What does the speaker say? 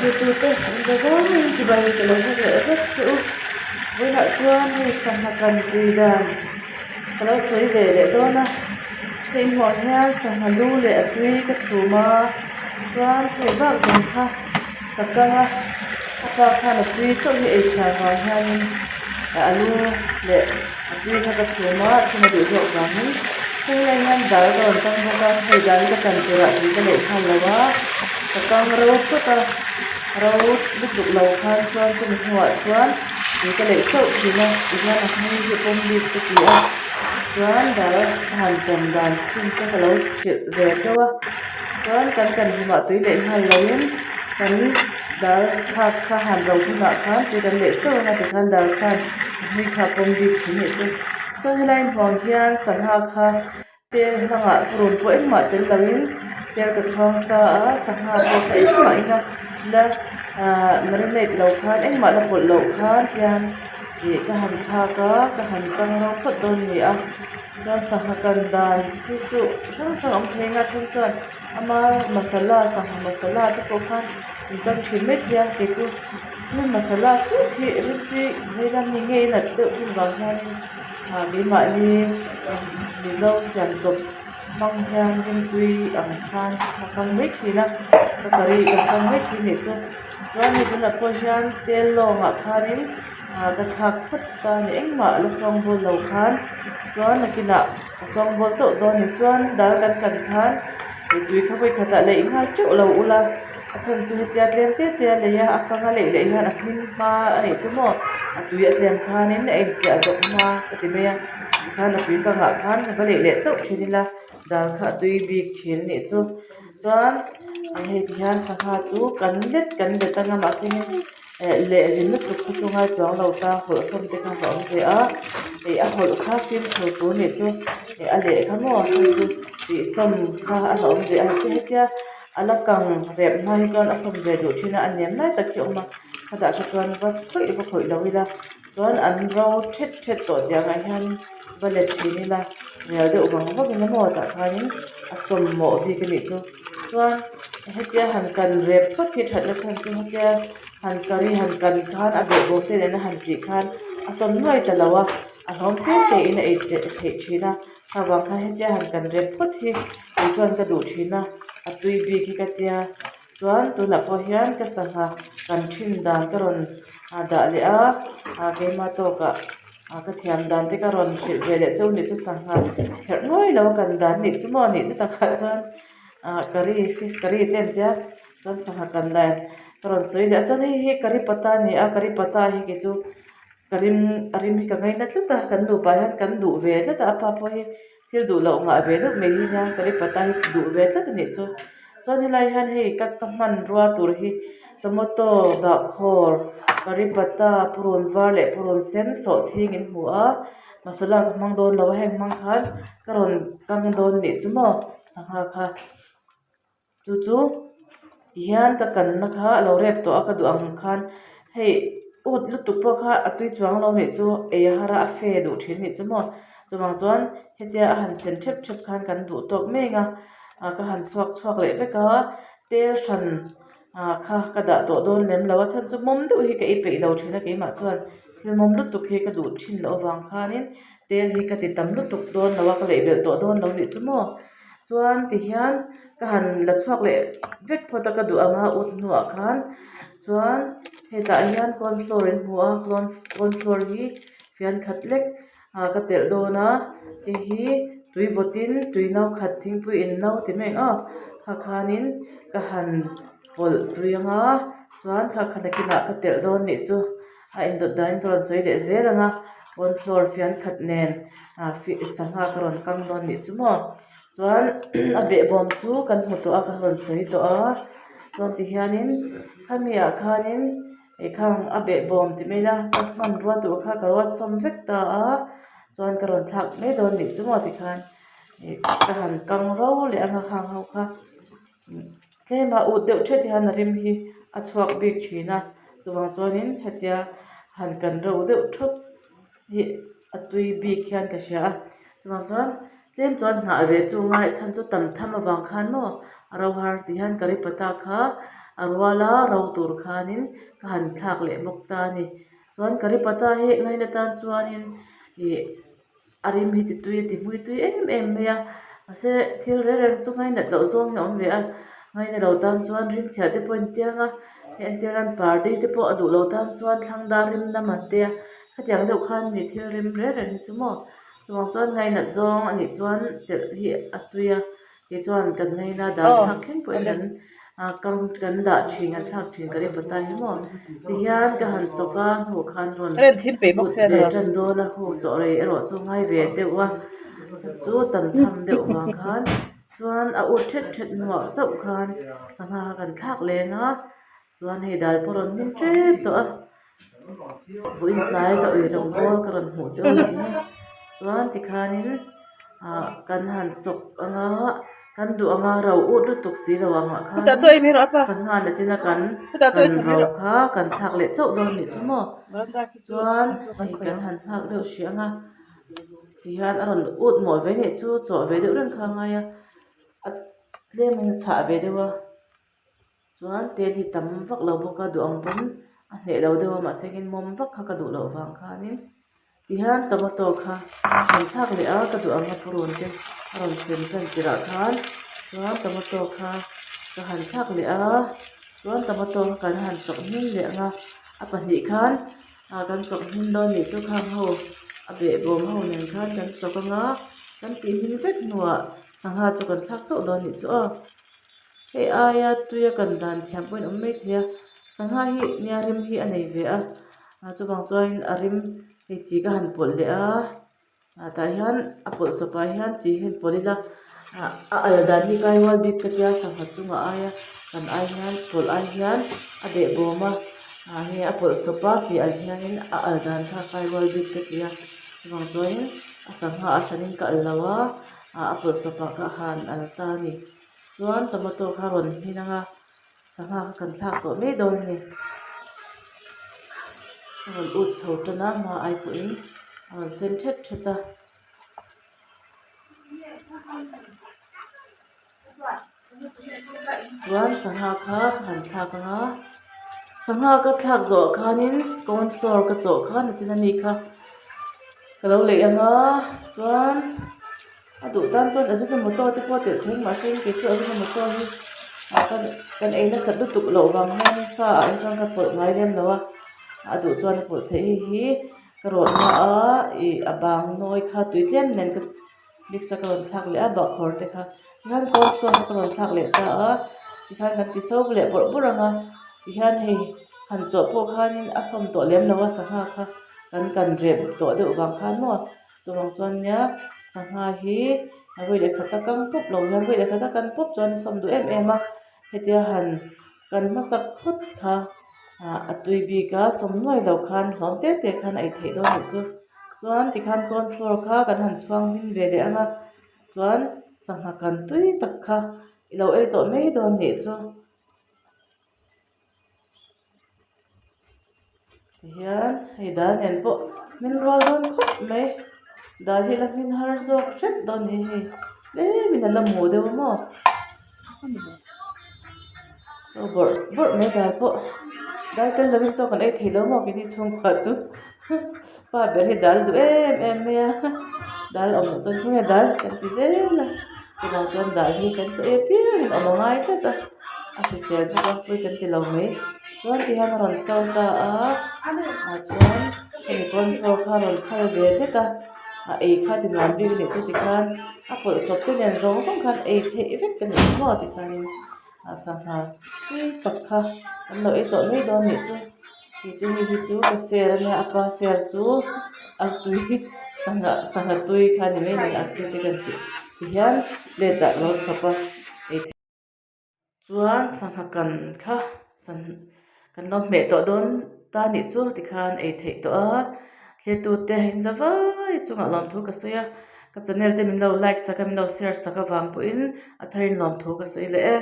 thlirtute an za zawngin chibai ka lo hmu leh vek che u. Vawiinah chuan hei sangha kan tui dan ka lo sawi ve leh dawn a. Hei hmuh hian sangha lu leh a tui ka chhum a chuan thei vak zawng kha ka kang a a pa khan a tui chauh hi ei chhiar vang hianin a lu leh a tui kha ka chhum a a chhum a duh zawk vangin heng lai hian dal ka rawn kang bawk a hei dal hi ka tan turah tui ka neih nghal lo a ka kang ro phawt a ro lutuk lo khan chuan chumi hnuah chuan tui ka leih chauh thin a tihian a hmui hi pawm bik ka ti a chuan dal a han kan dan thin te ka lo hrilh ve chauh a chuan kan kan hlumah tui leih nghal loin kan dal thlak kha han ro hunah khan tui kan leih chauh anga tikhan dal khan a hmui kha a pawm bik thin anih chu chuan helai hmuh ang hian sangha kha tel hlangah purun pawh engmah tel loin tel ka chhuang sa a sangha pawh kha engmah ina la ahh marinate lo khan engmah la pawlh loh khan tian ih ka han thlak a ka han kang ro phawt dawn a ni a chuan sangha kan dan hi chu hrang hrang a awm thei anga then chuan ama masala sangha masala te pawh khan an kang thin mai thei a kei chu hemi masala chu khi rimtui vei lam mi ngei nat deuh thin vang hianin ah keimahni mizo siam chawp hmang hian rimtui ang khan ka kang mai thin a ka curry ka kang mai thin anih chu chuan hei tunah pawh hian tel lawngah khanin ah ka thlak phawt ta a ni engmah la sawngbawl lo khan chuan nakinah a sawngbawl chauh dawn ni chuan dal kan kan khan tui kha vawi khatah leih nghal teuh lo ula a chhan chu hetia tlem te te a lei a a kang a leih leh hian a hming hma a nih chu maw a tui a tlem khanin a inchiah zawk hma ka ti mai a tikhan a tui kangah khan va leih leh chauh thin ila dal kha a tui bik thin a nih chu chuan hei ti hian sangha chu kan let kan let anga mahse eh leh zin lutuk kha chu ngai chuang lo ta hawlh sawm te kha a awm ve a ih a hawlh kha fimkhur tur nih chu ih a leh kha maw hei chu tih sawm kha a la awm ve a hetia a la kang rep hma hi chuan a sawm ve duh thin a a nem lai tak hi a awm a khatah kha chuan va khawih va khawih lo ila chuan an ro thet thet tawh tih ang ah hian va let thin ila rial deuh vang vang in emaw tah khanin a sawm mawh bik a nih chu chuan hetia han kan rep phawt hi that na chhan chu hetia han curry han kan khan a behbawm te nena han tih khan a sawm nuai ta lo a a hlawm tlem te in a ei theih thin a avang khan hetia han kan rep phawt hi kei chuan ka duh thin a a tui bik hi ka tia chuan tunah pawh hian ka sangha kan thin dan ka rawn dah leh a ah keima tawkah ah ka thiam dan te ka rawn hrilh ve leh chauh nih chu sangha kherh nuai lo a kan dan nih chu maw nih te takah chuan ah curry fish curry te an tia chuan sangha kan dan ka rawn sawi leh a chuan hei hi curry pata a ni a curry pata hi kei chu ka rim a rim hi ka ngaina tlat a kan nupa hian kan duh ve tlat a a pa pawh hi thil duh loh ngah ve deuh mai hi nia curry pata hi duh ve tlat a nih chu chuan helai hian hei ka ka hmanrua tur hi tomato bahkhawr curry pata purun var leh purun sen sawhthing in hmu a masala ka hmang dawn lo a heng hmang khan ka rawn kang dawn nih chu maw sangha kha chu chu tihian ka kanna kha a lo rep tawh a ka duh ang khan hei ut lutuk pawh kha a tui chuang lo nih chu ei a har a a fe duh thin nih chu maw chuvang chuan hetia a han sen thep thep khan kan duh tawk mai ang a ah ka han chhuak chhuak leh vek a tel hran ah kha ka dah tawh dawn lem lo a chhan chu mawm deuh hi ka ei peih lo thin a keimah chuan thil mawm lutuk hi ka duh thin loh avang khanin tel hi ka ti tam lutuk dawn lo a ka leih belh tawh dawn lo nih chu maw. Chuan tihian ka han la chhuak leh vek phawt a ka duh ang a ut hnuah khan chuan hetah hian corn flour in hmu a corn flour hi fian khat lek ah ka telh dawn a hei hi tui vawtin tui no khat thingpui in no ti mai ang aw kha khanin ka han pawlh tui ang a chuan kha kha nakinah ka telh dawn nih chu a indawt dahin ka rawn sawi leh zel ang a corn flour fian khat nen ah sangha ka rawn kang dawn nih chu maw chuan a behbawm chu kan hmu tawh a ka rawn sawi tawh a chuan tihianin khami ah khanin ekhang a behbawm ti mai ila ka hmanrua tur kha ka ruat sawm vek ta a chuan ka rawn thlak mai dawn nih chu maw tikhan ih ka han kang ro leh ang a khang ho kha. Tlema ut deuh thet hian a rim hi a chhuak bik thin a chuvang chuanin hetia han kan ro deuh thawt hi a tui bik hian ka hria a chuvang chuan tlem chuan nghah ve chu ngai chhan chu tam tham avang khan maw a ro har tih hian curry pata kha. A ruala ro tur khanin ka han thlak leh bawk ta a ni. Chuan curry patta hi ngaina tan chuanin ih a rim hi ti tui a ti hmui tui em em mai a mahse thil reng reng chu ngainat loh zawng hi a awm ve a ngaina lo tan chuan rim chhiah te pawh a intiang a hei entir nan party te pawh a duh lo tan chuan thlang dar rim nam an tia khatiang deuh khan ni thil rim reng reng hi chu maw chuvang chuan ngainat zawng a nih chuan telh hi a tui a. Tichuan kan ngaina dan thlak thleng pawhin kan ah kam kan dah thin kan thlak thin ka ri pata hi maw tihian ka han chawk a hmuh khan rawn kut ve tan dawn a huk chaw rei erawh chu ngai ve deuh a chu chu tam tham deuh vang khan chuan a ut thet thet hnuah chauh khan sangha kha kan thlak leng a chuan hei dal pawh rawn hming tep tawh a. Vawiin tlai ka ui rawng bawl ka rawn hmuh chu a ni a chuan tikhanin ah kan han chawk anga kan duh anga ro ut lutuk si lo ang ah khan sangha na china kan kan ro kha kan thlak leh chauh dawn anih chu maw chuan hei kan han nghak deuh hrih anga tihian a rawn ut mawh ve anih chu chawh ve deuh reng kha a ngai a a tlem in a chhah ve deuh a. Chuan tel hi tam vak lo bawk a duh ang pawn a hneh lo deuh a mahse engin mawm vak kha ka duh loh vang khanin tihian tomato kha rawn thlak leh a ka duh ang a purun te a rawn sem tan tirh ah khan chuan tomato kha ka han thlak leh a chuan tomato kha kan han chawk hmin leh ang a a pahnih khan ah kan chawk hmin dawn nih chu khang ho a behbawm ho nen khan kan chawk ang a kan tih hmin vek hnuah sangha chu kan thlak chauh dawn nih chu aw. Hei aia tuia kan dan thiam pawhin awm mai thei a sangha hi nia rim hi a nei ve a ah chuvang chuanin a rim hei chi ka han pawlh leh a ah tah hian a pawlh sawpah hian chi hian pawlh ila ah a al dan hi kai rual bik ka tia sangha chungah aia kan ai hian pawlh ai hian a behbawm a ah hei a pawlh sawpa chi al hianin a al dan kha kai rual bik ka ti a chuvang chuanin a sangha a hranin ka al lo a ah a pawlh sawpah ka han al ta a ni. Chuan tomato kha rawn hmin ang a sangha kha kan thlak tawh mai dawn a ni a rawn ut chho tan a hma ai pawhin a rawn sen thet thet a. Chuan sangha kha ka han thlak ang a sangha ka thlak zawh khanin corn flour ka chawh khan a chin ami kha ka lo leih ang a chuan. A duh tan chuan Ajinomoto te pawh telh thei mahse kei chu Ajinomoto hi ah kan kan ei nasat lutuk loh vang hian sa ah hi chuan ka pawlh ngai lem lo a a duh chuan a pawlh theih hei hi ka rawtna a ih a bang nawi kha tui tlem nen ka mix a ka rawn thlak leh a bahkhawr te kha tikhan corn flour kha ka rawn thlak leh ta a tikhan kan ti so leh bawrh bawrh ang a tihian hei han chawh pawh khanin a sawm tawh lem lo a sangha kha kan kan rep tawh deuh vang khan maw. Chuvang chuan nia sangha hi a vawi leh khat a kam pawp lo hian vawi leh khat a kan pawp chuan a sawm duh em em a hetia han kan hmasak phawt kha ah a tui bik a sawm nuai lo khan hlawm te te khan a ei theih dawn anih chu chuan tikhan corn flour kha kan han chhuang hmin ve leh ang a chuan sangha kan tui tak kha i lo ei tawh mai dawn nih chu. Tihian hei dal nen pawh hmin rual dawn khawp mai dal hi la hmin har zawk hret dawn ni hei tlemin a la mu deuh a maw chaw bawrh bawrh mai dal pawh dal tel lovin chaw kan ei thei lo maw keini chhungkua chu pa ber hi dal duh em em mai a dal awm loh chuan khawnge dal kan ti zel a chuvang chuan dal hi kan chaw ei apiangin awm a ngai tlat a a hrisel bawk a pawi kan ti lo mai chuan ti hian a rawn so ta a ah chuan hemi corn flour kha a rawn phal ve det a a ei kha ti nuam bik a nih chu tikhan a pawlh sawp te nen zawng zawng khan ei theih vek a nih maw tikhanin ah sangha tui tak kha an lo ei tawh mai dawn a nih chu. Tih chu hei hi chu ka ser a nia a pa ser chu a tui sangha sangha tui kha ni mai mai a tui te kan tih ti hian plate ah lo chhawp a ei theih chuan sangha kan kha kan lo hmeh tawh dawn ta nih chu tikhan ei theih tawh a thlir tute in za vai chungah lawmthu ka sawi a ka channel te min lo like sak a min lo share sak avang pawhin a tharin lawmthu ka sawi leh e.